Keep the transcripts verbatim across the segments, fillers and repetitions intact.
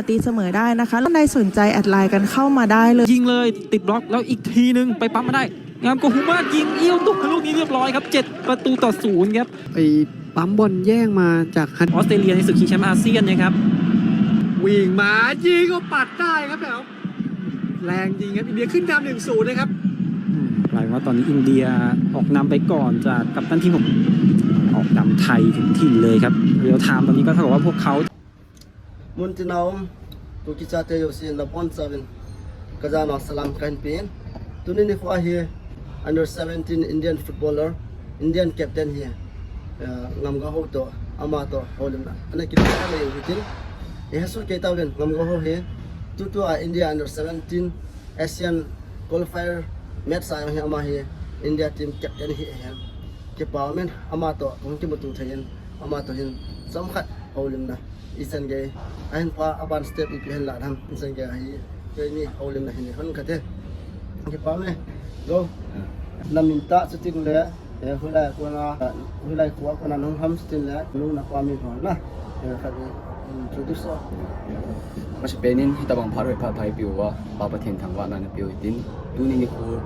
ตีเสมอได้นะคะ ท่านใดสนใจแอดไลน์กันเข้ามาได้เลย ยิงเลยติดบล็อกแล้วอีกทีหนึ่งไปปั๊มมาได้ งามโกฮูมายิงเอี้ยวตัวลูกนี้เรียบร้อยครับเจ็ดประตูต่อศูนย์ครับ ไปปั๊มบอลแย่งมาจากฮัน ออสเตรเลียในศึกชิงแชมป์อาเซียนนะครับ วิ่งมายิงก็ปัดได้ครับแบบแรงจริงครับอินเดียขึ้นนำหนึ่งศูนย์นะครับ กลายว่าตอนนี้อินเดียออกนำไปก่อนจากกัปตันทีมของออกนำไทยถึงถิ่นเลยครับเรียลไทม์ตอนนี้ก็เท่ากับว่าพวกเขา Muntinam, Kuki chate jouse nabonchauvin kajana salam kahin pen. Tuni nikho hi under seventeen Indian footballer, Indian captain hi, eh, Ngamgahou toh, ama toh houlimna ana kipe a lei u hitin. Ihesoh kei tauvin Ngamgahou hi tutua India under seventeen Asian qualifier match a hi ama hi India team captain hi ahin. Kipa umin ama toh hung kimuto thei in ama toh hin chomkhat houlimna ichan gei ahin pha aban step ipi hin la tham ichan gei ahi. Keini houlimna hin hon kate. Kipa ume. Go. Namin tah chuting le, eh, hulai kona, hulai kona nung ham chuting le nung na pa mi hon na. Eh, khat ni introduce o. Masa penin hitabang phat hoi phat phai piu a Pa Pathen thangvahna napeu hitin tuni nikho,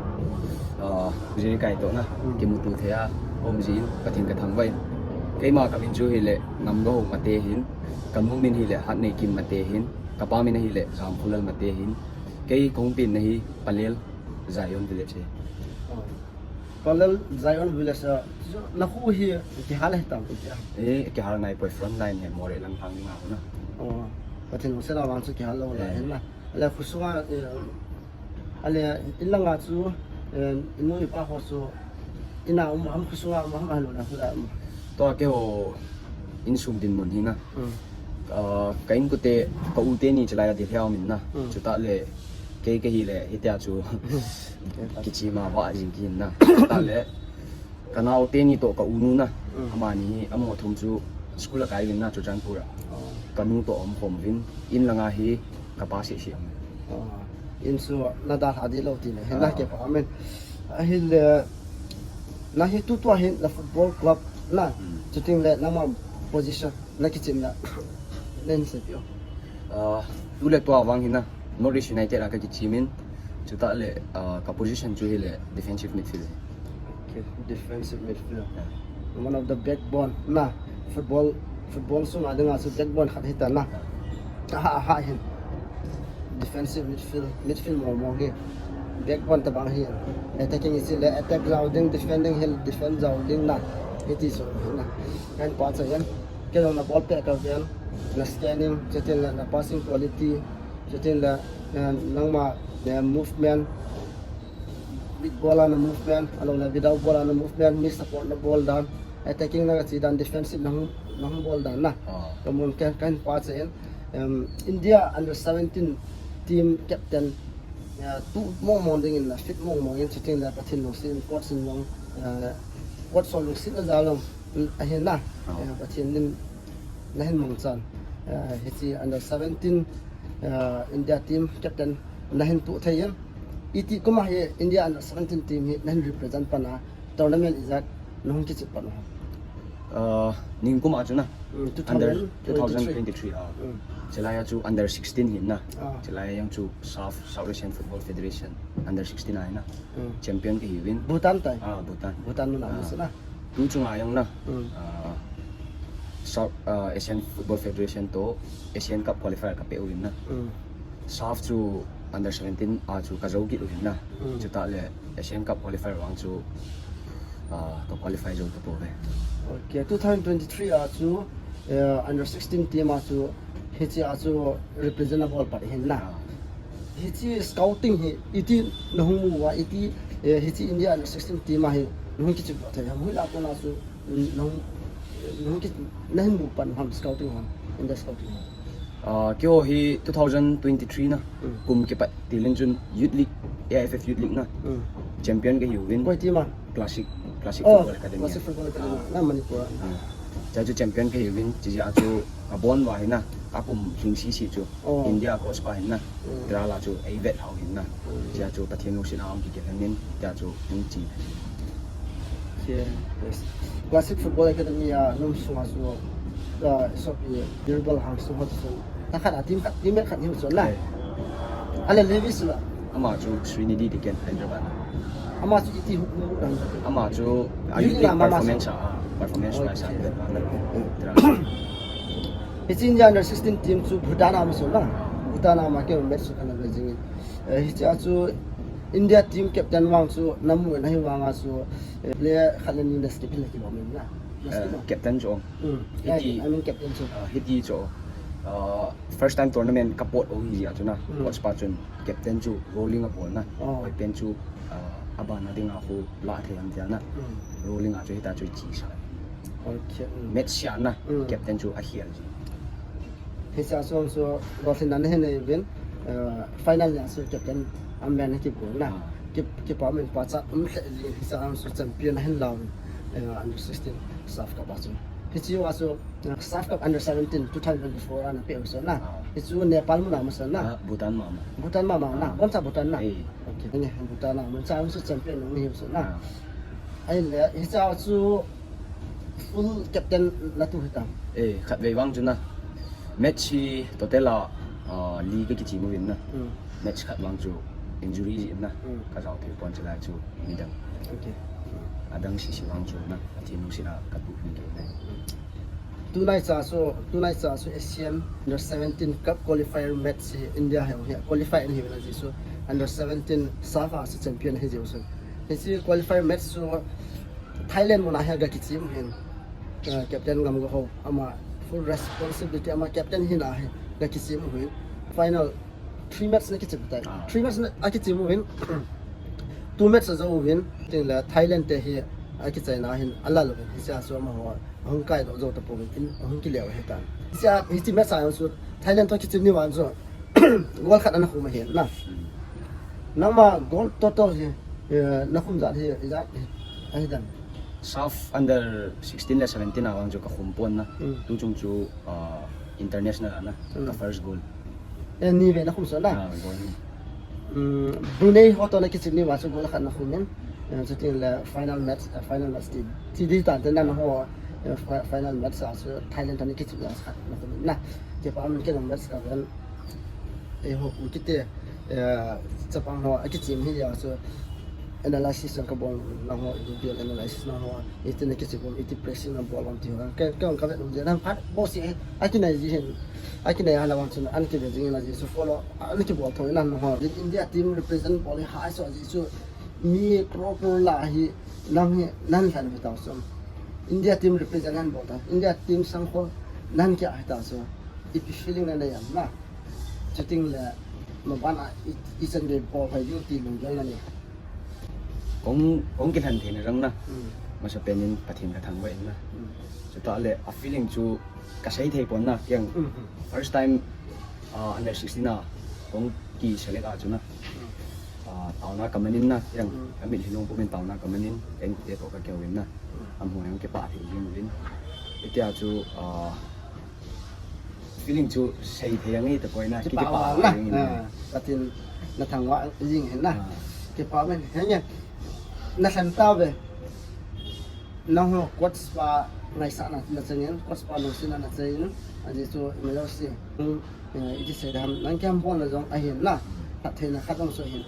ah, jiri kai toh na kimuto thei a um jin Pathen kathangvah in. Keima kamin chu hile Ngamgahou Mate hin, kanu min hile Hatneikim Mate hin, kapa min hile Jamkhulal Mate hin. Kei kahung penna hi Palel Zion Village hi. Palel Zion Village a nakho hi kihal hitam tia. Eh, kihal nai poi front line hi Moreh lang thang nga na. Oh, Pathen lungset a vang chu kihal lou lai hin na. Ale khusunga, eh, ale inlanga chu, eh, inu ipa ho chu ina um ham khusunga um ham alo na khu la um. To keiho insung dinmun hi na. Hmm. Ah, ka inkote, ka u teni chilai a Delhi a um in na. Hmm. Chutah le, kei kahi le, hitia chu kichima vah jing kihin na. Chutah le, ka nao teni toh ka u nu na. Hmm. Amani, amaho thum chu school a kai uvin na Churachandpur a. Oh. Ka nu toh aum khom uvin, inlanga hi ka pa seh seh aum. Oh. In chu na dalha dih lou ti le, hin na ke pa amen. Ahile, na hi tutua hin na football club na, hmm, chuting le nangma position. Na kichimna nen se pio. Ah, tu le tua vang hina. North East United a ka kichimin. Chutah le, ah, ka position chu hile defensive midfield. Okay, defensive midfield. Yeah. One of the backbone na football, football sunga dinga chu backbone khat hita na. Aha, aha hin. Defensive midfield, midfield mo mo hi. Backbone tabang hi. Attacking isi le attack jaw ding, defending hil defend jaw ding na. Iti so na. Kan pa cha yan. Kei jong na ball peh ka ven, na scanning, chutin le na passing quality, chutin le, eh, nangma, eh, movement, with ball a na movement, along le without ball a na movement, mi support na ball dan, attacking na ka chi dan, defensive na hung, na hung ball dan na. Ah. Ka mun ken, kan pa cha in, em, India under seventeen team captain, eh, tu mong mong ding in na fit mong mong in, chutin le Pathen lungset in coach in jong, eh, coach lungset na jal jong, ahin na, eh, Pathen in na hin mangchan, eh, hichi under seventeen, eh, India team captain na hin tu thei in. Iti kum a hi India under seventeen team hi na hin represent pan a tournament ijat na hung kichep pan a. Uh, ning kum a chu na. Mm, under two thousand twenty-three a. Mm. Chilai a chu under sixteen hin na. Ah. Chilai a jong chu South, South Asian Football Federation under sixteen a hin na. Mm. Champion kahi uvin. Bhutan tai? Ah, Bhutan. Bhutan mun a mun sina. Tu chunga jong na. Mm. Ah, South, ah, Asian Football Federation toh Asian Cup qualifier ka pe uvin na. Mm. South chu under seventeen a chu ka jou kit uvin na. Mm. Chutah le Asian Cup qualifier vang chu, ah, ka qualify jou tapouve. Okay, two thousand twenty-three a chu, eh, under sixteen team a chu, hichi a chu represent a bol pat hin na. Ah. Hichi scouting hi, iti na hung mu uva, iti, eh, hichi India under sixteen team a hi, na hung kichep thei ham, hui la kona chu, na hung, na hung ki, na hin mu pan ham scouting ham, India scouting ham. Ah, keiho hi two thousand twenty-three na, mm, kum kipat tilin chun Youth League, A I F F Youth League na, mm, champion kahi uvin. Koi team a? Classic, Classic, oh, Football Academy. Classic Football Academy. Ah. Na Manipur a. Ah. Chua chu champion kahi uvin, chijeh a chu ka bon uva hin na, ka kum lhing sisi chu. Oh. India coach pa hin na. Mm. Tira la chu ei vet hau hin na. Mm. Chua chu Pathen lungset a um kikhen hin, chua chu hung chi. Yes. Classic Football Academy a na um sunga chu, ah, sopi Birbal Hangso ho chu Khat a team khat, team khat ni so na. Ala Levis la. Ama chu Srinidhi Tiken Hyderabad. Ama chu iti hu hu dan. Ama chu a Youth League League ama performance a, performance wise a. Hiche India under sixteen team chu Bhutan ama so na. Bhutan ama ke match su kana be jing. Eh, hiche a chu India team captain vang chu namu na hi vang a chu, eh, player khat le ni na skip le ki lo min na. Eh, captain chu. Hmm. Hiti, I mean captain chu. Ah, hiti chu. Ah, first time tournament ka pot o hi a chu na. Hmm. Coach pa chun captain chu rolling a bol na. Oh. Captain chu, ah, abana dinga khu la thei am tia na. Hmm. Rolling a chu hita chu chi sa. Okay. Hmm. Match sia na. Hmm. Captain chu a hial ji. Hiche a chu, chu goal thina na hin nei vin, ah, final ni a chu captain am ben ki bol na. Ah. Ki, kipa min pa cha um le ji hiche a chu champion hin lau, eh, under sixteen SAFF Cup a chu. Hiche a chu, eh, SAFF Cup under seventeen two thousand twenty-four ana pe so na. Ah. Hiche Nepal mun a ma so na. Ah, Bhutan ma ma. Bhutan ma ma na. Ah. Bon cha Bhutan na. Eh. Okay. Ni Bhutan a mun cha chu champion ni so na. Ah. Ahile hiche a chu full captain na tu hitam. Eh, khatvei vang chu na. Match hi total a, ah, li ka kichim uvin na. Hmm. Match khat vang chu injury jeh in na. Hmm. Ka jao thei pon chulai chu midang. Okay. Adang sisi vang chu na. Athi nu sina ka tu hi ke na. Tunai cha chu, tunai cha chu Asian under seventeen Cup qualifier match hi India hi, hi qualify in hi na ji chu under seventeen SAFF a chu champion hi ji chu. Hiche qualifier match chu Thailand mun a hi ga kichim hin. Uh, captain ngam ga ho ama full responsibility ama captain hi na hi ga kichim hin. Final three match na kichim tai. Ah. Three match na a kichim hin. Two match a jo hin. Tin la Thailand te hi a kichai na hin a la lo hin. Hiche a chu ama ho hung kai do jo ta po hin. Hung ki leo hi tan. Hiche a, hiche match a chu Thailand to kichim ni vang chu. Goal khat ana khum ahi na. Hmm. Nangma goal total hi, eh, na khum jat hi, ijat hi, ahi dan. SAFF under sixteen le seventeen a vang chu ka khum pon na. Hmm. Tu chung chu, ah, international a na. Hmm. Ka first goal. Eh, ni ve na khum so na. Ah, goal ni. Hmm, Brunei ho to na kichim ni vang chu goal khat na khum in. Eh, chuti le final match, eh, final match ti, ti di tan te na ho, eh, fi-, final match a chu Thailand to na kichim ni vang khat na khum in na. Kipa min ke match ka ven. Eiho u kiti, eh, chapang ho, a kichim hi a chu analysis jong ka bol nang ho, individual analysis nang ho, iti na kichim bol, iti pressing na bol bol ti ho. Ka, ka, ka vet um je nang phat, bo si, a kinai ji hin, a kinai hala wang chun, an kive jing na ji chu follow, an kibol thoi nang ho. India team represent bol hi hai so ji chu, mi crore crore la hi, nang hi, nan than hi tau so. India team represent nan bol ta, India team sang ho, nan kia hi tau so. Ipi feeling na nei am na. Chuting le, maban a i, i chan gei bol phai ding ti lunggel na nei. Kong, kong kilhen theina jong na. Hmm. Masapen in Pathen ka thangvah in na. Hmm. Chutah le, a feeling chu ka sei thei pon na, kiang. Hmm, hmm. First time, ah, under sixteen a, kong ki select a chu na. Hmm. Ah, taona ka man in na, kiang. Hmm. Ka mitlhi lungpum in taona ka man in, keng te to ka keu in na. Hmm. Amaho jong kipah thei jing uvin. Hitia chu, ah, Feeling chu sei thei ange ta koi na, kipah na. Pathen na thangvah jing hin na. Ah. Kipah men, henge. Na lhen tauve. Nangho coach pa ngaisahna na changin, coach pa lungsetna na changin, ajeh chu Melose. Hmm, eh, iti sei dam, nang kihambol na jong ahin na. Phattheina khat jong chu ahin.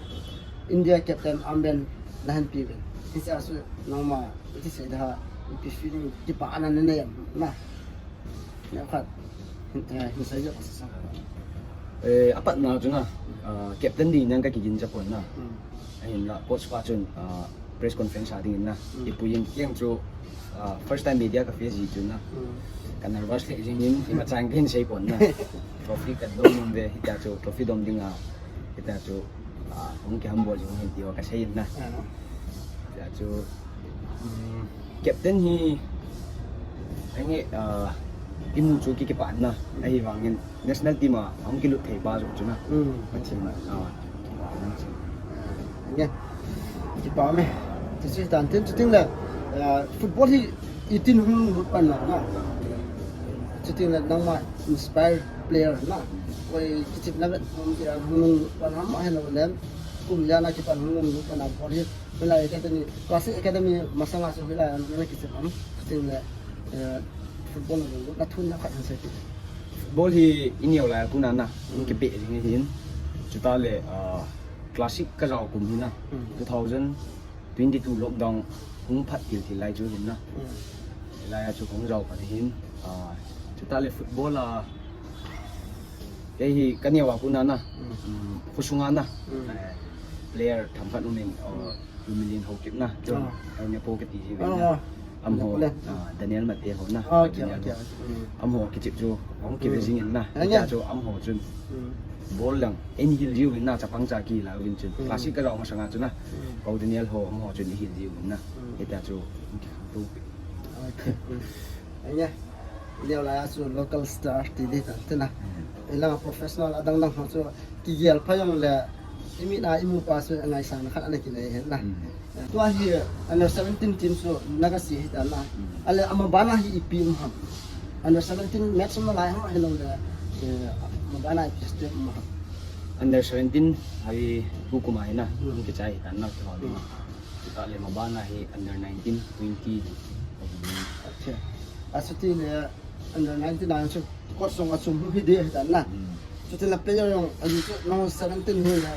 India captain armband na hinpe uvin. Hiche a chu nangma iti sei dam, ipi feeling, kipana na nei am na. Neo khat. Hin, eh, hin sei jo ka sa. Eh, apatna chu na, ah, captain ding nang ka kigin cha pon na. Hmm. Ahinla, coach pa chun, ah, press conference a ding in na. Hmm. Ipuiyin kiang chu, ah, first time media ka face ji chu na. Hmm. Ka nervous le jing in, ima chang kin sei pon na. Trophy ka dom nom ve, hitia chu, trophy dom ding a. Hitia chu, ah, hung kihambol jing in ti ho ka sei in na. Ah. Hitia chu, um, Captain hi, ange, ah, imu chu ki, kipah na, ahivangin national team a, ahung kilut thei pa jong chu na. Hmm. Pathen a, ah, kipah na chu. Nge, kipah me. Chuti tan tin, chuting le, ah, football hi itin hung lut pan na na. Chuting le nangma inspire player na. Koi kichepna vet hung lut pan ham, ahilou le kum lia na kipan hung lut pan na football hi. Hoilai academy, classic academy masanga chu hoilai a na kichep am, chuting le, eh, football na lutna thu na khat hin sei ti. Ball hi ineo lai a kona na, hung kipe jing ahin. Chutah le, ah, classic ka jao kum hi na, two thousand twenty-two lockdown hung phat til til lai chu hin na. Lai a chu hung jao pan ahin. Ah, chutah le football a, kei hi ka neo a kona na, um, khosunga na, eh, player themkhat um in, oh, Lumilin Haokip na, John, ah, Nepo kati ji ve na. Ah, amaho, Nepo le. Ah, Daniel Mate ho na. Ah, okay, Daniel okay, ho. Okay. Mm. Amaho kichep chu, hung kive jing in na. Ah, hitia chu amaho chun. Mm. Ball lang, eihil jiu vin na, chapang cha kila vin chun. Mm. Classic ka jao masanga chu na. Mm. Ko Daniel ho, amaho chun eihil jiu vin na. Mm. Hitia chu, hung kikhangtou pi. Okay. Mm. Ania, neo lai a chu local star ti ding tan te na. Mm. Ilang professional adang dang ho chu kigel pha jong le, i mit a i mu pa chu ngaisang na khat ana kinei hen na. Mm. Tua hi under seventeen team chu na ka si hi ta na. Mm. Ale ama bana hi ipi um ham. Under seventeen match um lai ham, hello le. Eh, ama bana ipi step um ham. Under seventeen hi hukum a hi na. Mm. Hung kichai hi ta na, tua hi na. Mm. Chutah le ama bana hi under nineteen, twenty. Okay. Achuti le under nineteen a chu coach jong achom hi ding ahi tan na. Mm. Chuti le player jong, a chu nangho seventeen hi le,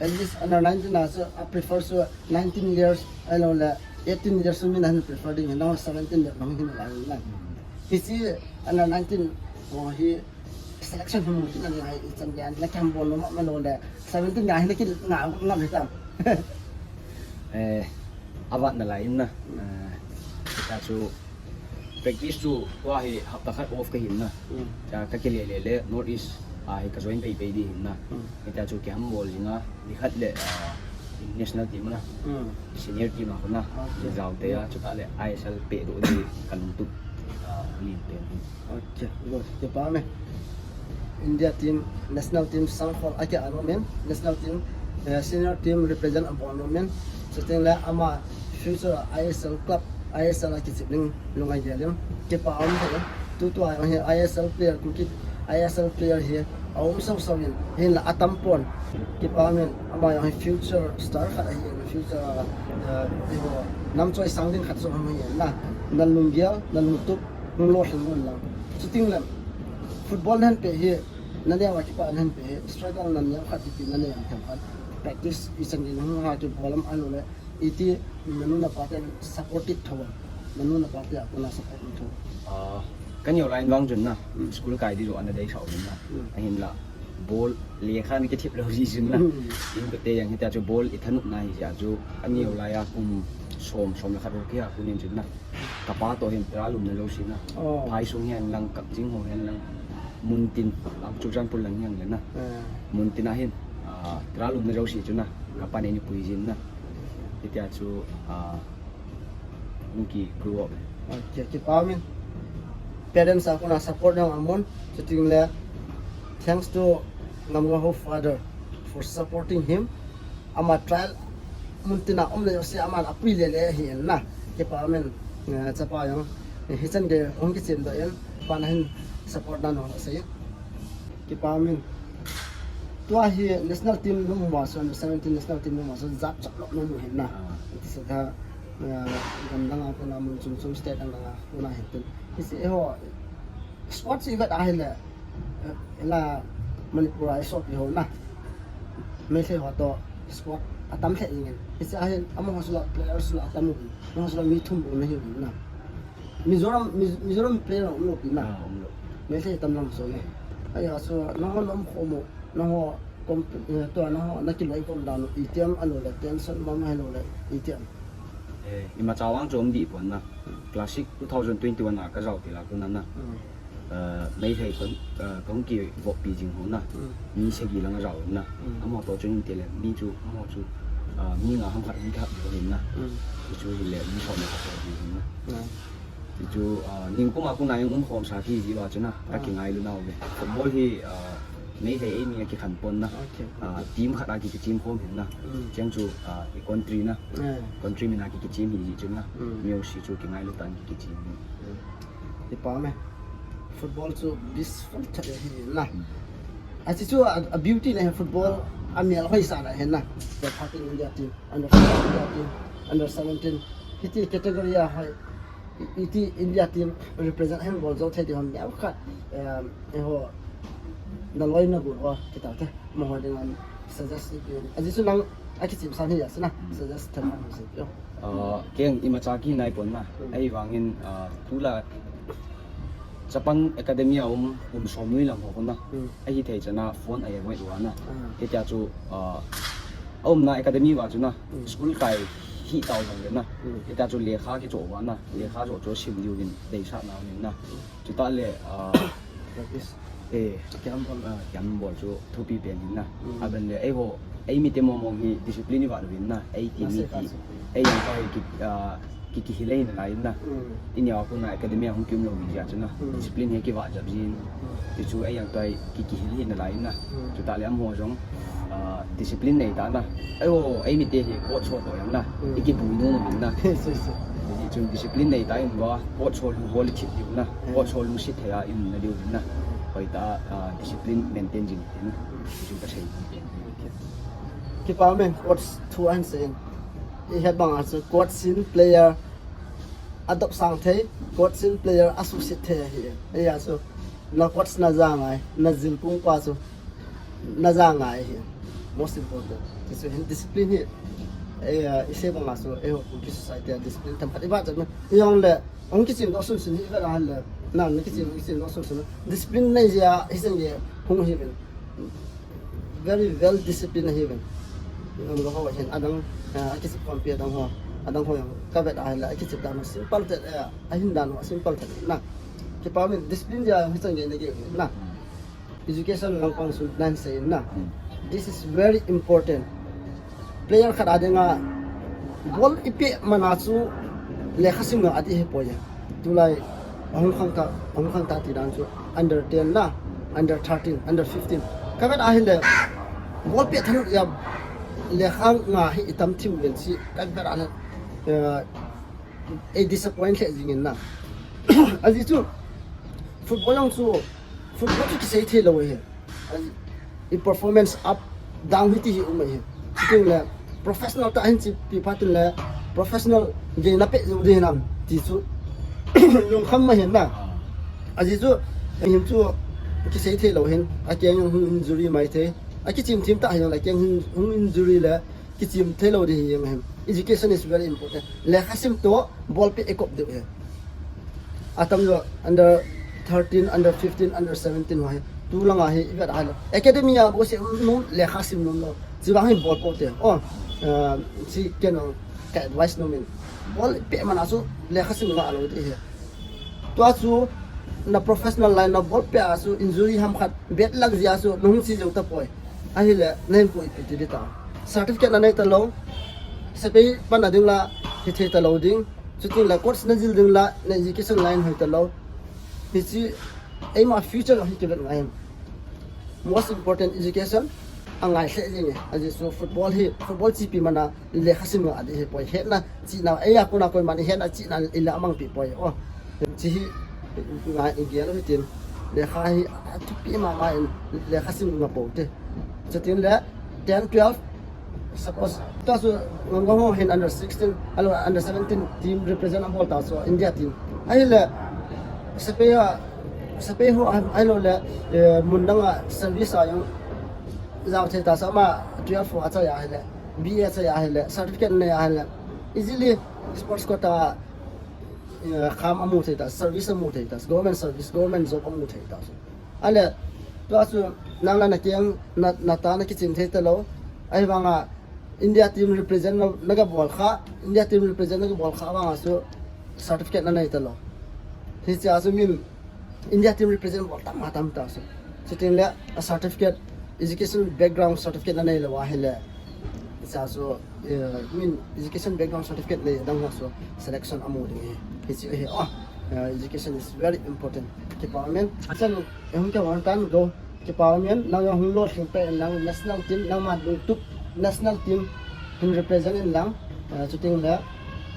at least under nineteen a chu a prefer chu nineteen years, ahilou le eighteen years mi na hin prefer ding, nangho seventeen le nangho hin lai na. Mm. Hiche under nineteen ho hi selection hi mu kit na ngai, ichan gei a na kiham bol nom a, ahilou le seventeen a hin na kingah ngam hitam. Eh, avat nalai in na. Eh, hitia chu practice chu tua hi hapta khat off ka hin na. Mm. Cha ka kile le le North East a hi ka join pei pei ding hin na. Mm. Hitia chu kiham bol jing a, ni khat le, ah, national team na. Mm. Senior team a kona. Okay. Jao te a, chutah le I S L pe doh ding ka lungtup, ah, lim pen. Okay, good. Kipa um e. India team, national team, Sangkhol a kia nom in, national team, eh, senior team represent abol nom in. Chuteng le ama future I S L club, I S L a kichep ding lunga gel in. Kipa um e. Tutua jong hi I S L player, Kuki I S L player hi aum sau sau in, hinla atam pon. Kipa um in, ama jong hi future star khat ahi in, future, eh, iho, nam choi sang ding khat jong ahi in na. Na lunggel, na lungtup, hung lolhing un lang. Chuteng le, football nahin pe hi, na neo a kipat nahin pe hi, struggle na neo khat ipi na nei em themkhat. Practice ichan gei na hung ha kibol am, ahilou le, iti na nu na pa ten support it tho am. Na nu na pa te a kona support it tho am. Ah, ka neo lai vang chun na, mm, school kai ding jong ana deisah uvin na. Mm. Ahinla, ball lekha na kithep lou jeh chun na. Mm. Inkote jong hitia chu ball i thanop na hi jeh a chu, ka neo lai a kum som, som le khat ho kia kum in chun na. Ka pa toh hin Tiralum na jouse na. Oh. Phaisung hen lang, Kakching ho hen lang. Muntin, ah, Churachandpur lang hen lang na. Ah. Muntin a hin, ah, Tiralum na jouse chu na. Ka pan eini pui jin na. Hitia chu, ah, hung ki grow up. Okay, kipa um in. Parents a kona support jong amun. Chuteng le, thanks to Ngamngahoo father for supporting him. Ama trial mun tina um le jouse aman apui le le ahi in na. Kipa um in, eh, chapa jong, eh, hichan gei hung kichen doh in, pa na hin support na nung asei. Kipa um in. Tua hi national team nung ma son, seventeen national team nung ma son, jat chap lop nung hin na. Ah. Iti sa tha, eh, gamdang a kona mun chom chom state dang dang a kona hin tin. Hiche ho, sports event ahile, eh, la Manipur a i sopi ho na. Meitei ho toh sport atam lheh jeng in. Hiche ahin, amaho sula players sula atam u. Amaho sula mi thum bou na hi u na. Mizoram, Miz-, Mizoram player umlou pi na. Ah, umlou. Meitei tam lang so na. Ahi a so, nangho na umkhom u, nangho kom, eh, tua nangho na kiloikhom dan u, iti ham ahilou le, tension mama ahilou le, iti ham. Eh, imacha vang chu um deh pon na. Classic two thousand twenty-one a ka jao til a kona na. Mm. Eh, Meitei kon, eh, kahung kivoppi jing ho na. Mm. Mi sagi lang a jao na. Mm. Amaho toh chun inte le, mi chu, amaho chu, ah, mi nga ham khat, mi khat ho hin na. Mm. Chu chu hile, mi som le khat ho hin na. Mm. Chu chu, ah, ningkum a kona jong umkhom sa kiji uva chu na. Ka, ah, kingailu nau ve. Football hi, ah, Meitei eimi a kikhen pon na. Okay. Ah, team khat a ki, kichem khom hin na. Mm. Cheng chu, ah, i country na. Eh. Country min a ki, kichem hi ji chun na. Mm. Mi jouse chu kingailu tah in ki, kichem hi. Mm. Kipa um e. Football chu blissful chat hi na. Mm. Achu chu a, a beauty le football a mel hoisah na hin na. The party India team, under fourteen India team, under seventeen. Hiti category a hoi. Iti India team represent hen bol jou thei ti hon neo khat, eh, eiho naloi nagot ho kitou te. Amaho dinga suggest ipi. Ajeh chu nang akichim san hi asina. Suggest them an sei peh o. Ah, keng imacha kinai pon na. Hmm. Ahivangin, ah, tulai Chapang Academy a um, um somni lang ho na. Hmm. Ahithei chana phone a avoid uva na. Ah. Hitia chu, ah, aumna academy uva chu na. Hmm. School kai hi tao lang na. Hmm. Hitia chu lekha kichoh uva na. Lekha joh chu sim diu vin deisah nau vin na. Chutah le, ah, practice. Eh, kiam bol. Ah, kiam bol chu thupi pen hin na. Hmm. Aban le, eiho, eimite mong mong hi discipline i vat uvin na. Eiti mi ti. Ei jong pa hi ki, ah, ki, kihil ahi nalai in na. Hmm. Ineo a kona academy a hung kium lou vin jeh a chu na. Hmm. Discipline hi kivat jep jin. Hmm. Ti chu ei jong pa hi ki, kihil hi nalai in na. Hmm. Chutah le amaho jong, ah, discipline nei ta na. Eiho, eimite hi coach ho toh jong na. Hmm. I kibui nom uvin na. Yes, yes, yes. Ti chun discipline nei ta in uva, coach ho lung hol i chit diu na. Hmm. Coach ho lungset thei a i um na diu vin na. Hoitah a, ah, discipline maintain jing. Kipa men, coach thu ahin sei in. I het bang a chu coach in player a dopsang thei, coach in player a suhset thei ahi. Eia chu na coach na ja ngai, na jilpung pa chu na ja ngai ahi. Most important. Ti chu hin discipline hi. Eia, i sei bang a chu eiho Kuki society a discipline themkhat i vat chet na. I jong le, hung kichim doh sunsun hi i vet a le. Na, na kichim, kichim doh sunsun. Discipline nei jeh a hi jeng hi hung hi ven. Very well disciplined ahi uvin. Igamla ho hin adang, ah, akichep khompi adang ho, adang ho jong kavet a ahile akichep dan ho simple tah, eh, ahin dan ho simple tah na. Kipa men discipline jeh a hichan gei nagei uvin na. Education lang pang chu nan sei in na. This is very important. Player khat a dinga ball i peh man a chu lekha sim ngai ati hi poi e. Tulai ahung khangthah, ahung khangthah ti dan chu under ten na, under thirteen, under fifteen. Kavet a ahile ball peh thanom jeh a lekha ngai hi i tam thim uvin chu kavet a ahile, eh, ei disappoint lheh jing in na. Ajeh chu football jong chu, football chu kisei thei lou ahi. I performance up down hi ti hi um ahi. Chuti le professional tah hin chi pi phat le professional gei na peh jou ding hinam ti chu lungkham ma hin na. Ajeh chu hin chu kisei thei lou hin akeng hung injury mai thei. Akichim thim tah hin akeng hung injury le kichim thei lou ding hi jeng ahi. Education is very important. Lekha sim toh ball peh i kop diu ahi. Atam jo under thirteen, under fifteen, under seventeen ho hi. Tu lang a hi i vet a ahile academy a bou se um nom, lekha sim nom lou. Chi vang hi ball poh te. Oh, eh, chi kei jong ka advice nom in. Ball peh man a chu lekha sim ngai lou ding ahi. Tua chu na professional line na ball peh a chu injury ham khat bad luck jeh a chu nahung chi jou tapoi. Ahile nahin koi ipi ti ding ta. Certificate nanei talou. Sepai pan a ding la hithei talou ding. Chuti le coach najil ding la na education line hoi talou. Hiche eima future hi kivet ngai em. Most important education angai lheh jeng e. Ajeh chu football hi, football chi pi man a lekha sim ngai ati hi poi. Hetna chihna, eia kona koiman hetna chihna i la mang pi poi. Oh, chi hi ngai i gel u hitin. Lekha hi athupi mama in lekha sim ngai pou te. Chuti le ten, twelve, suppose, ta chu ngam ho hin under sixteen, alo under seventeen team represent a bol ta chu India team. Ahile, sepai a, sepai ho, ahilou le, eh, mun dang a service a jong jao thei ta chu ama twelve ho achai ahile. B A achai ahile, certificate nei ahile, easily sports quota, eh, kham amu thei ta, service amu thei ta, government service, government job amu thei ta. Ahile, tua chu nang la nakeng, na, nata nakichim thei talou. Ahivanga India team represent na, naga bol kha, India team represent naga bol kha vanga chu certificate nanei talou. Hichea chu min India team represent bol tam a tam ta chu. Chuti le a certificate, education background certificate nanei lou ahile. Hichea chu, eh, min education background certificate nei dang ho chu selection amu ding ahi. Hiche hi, oh, eh, education is very important. Kipa men. Achan, eh, hung ke wan tan go. Kipa men, nang jong hung lolhing peh in lang national team, nangma lungtup national team hin represent in lang, eh, chuti le,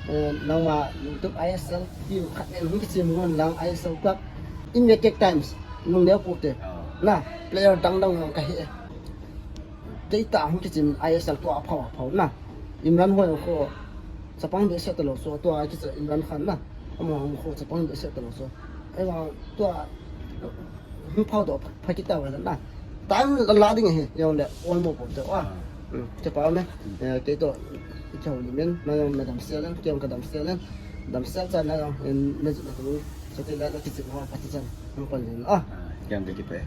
eh, nangma lungtup I S L team khat in hung kichim ngon lang I S L club. In the Tech Times, lungneo pou te. Na, player dang dang jong kahi e. Data hung kichim I S L tua aphao aphao na. Imran ho jong kho, chapang behseh talou chu tua kicha Imran Khan na. Ama hung kho chapang de se ta lo so. Ai wa tua. Hung phao do pha kita wa na. Time la la ding he. Yong le on bo bo de wa. Che pa me. Ke to. Ke ho ni men. Na yong me dam sel en. Ke yong ka dam sel en. Dam sel cha na yong. En me ji na tu. So te la la ki ji wa pa ti chan. Hung pan le a. Yang de ki pe.